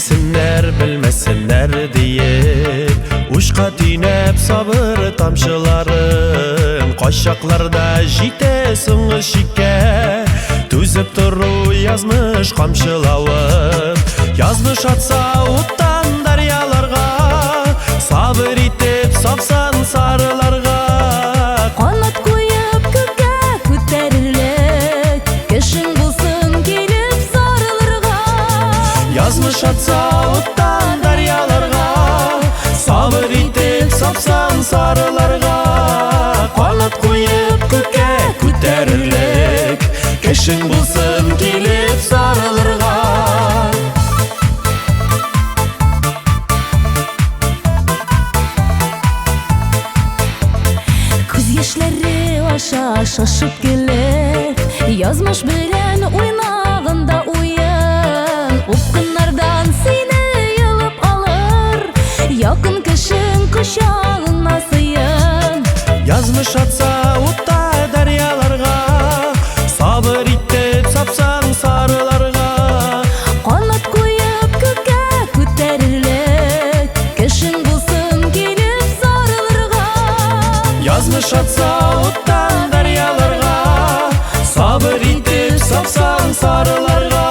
Сизмәсеннәр, белмәсеннәр диеп, учка төйнәп сабыр тамчыларын. Кайчакларда җитә соңгы чиккә, түзеп тору язмыш камчылавын. Язмыш атса уттан дәрьяларга, сабыр итеп сапсан сарыларга. Канат куеп күккә күтәрерлек, кешең булсын килеп сарылырга. Язмыш атса уттан дәрьяларга, сабыр итеп сапсан сарыларга. Канат куеп күккә күтәрерлек, кешең булсын килеп сарылырга. Күз яшьләре аша шашып килеп, язмыш белән уйнаганда уен, упкыннардан сине йолып алыр, якын кешең кочагыңа сыен. Язмыш атса утта дәрьяларга, сабыр итеп сапсаң сарыларга. Канат куеп күккә күтәрерлек, кешең булсын килеп сарылырга. Язмыш атса уттан дәрьяларга, сабыр итеп сапсаң сарыларга.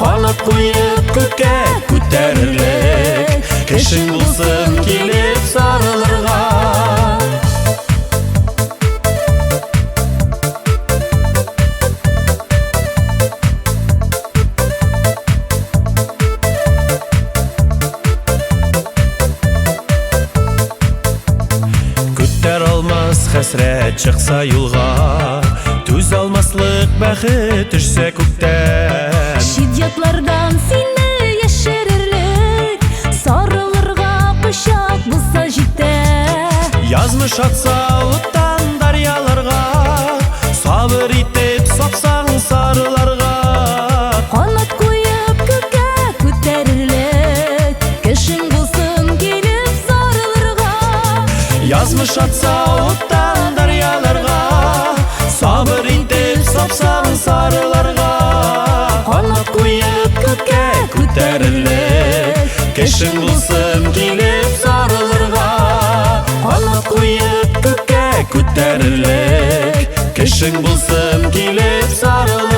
Канат куеп күккә күтәрерлек, кешең булсын килеп сарылырга. Күтәр алмас хәсрәт чыкса юлга, түз алмаслык бәхет төшсә күктән. Чит ятлардан сине яшерерлек, сарылырга кочак булса җитә. Язмыш атса уттан дәрьяларга, сабыр итеп сапсаң сарыларга. Канат куеп күккә күтәрерлек, кешең булсын килеп сарылырга. Язмыш атса уттан дәрьяларга, сабыр итеп сапсаң сарыларга. Канат куеп күккә күтәрерлек, кешең булсын килеп сарылырга. Канат куеп күккә күтәрерлек, кешең булсын килеп сарылырга.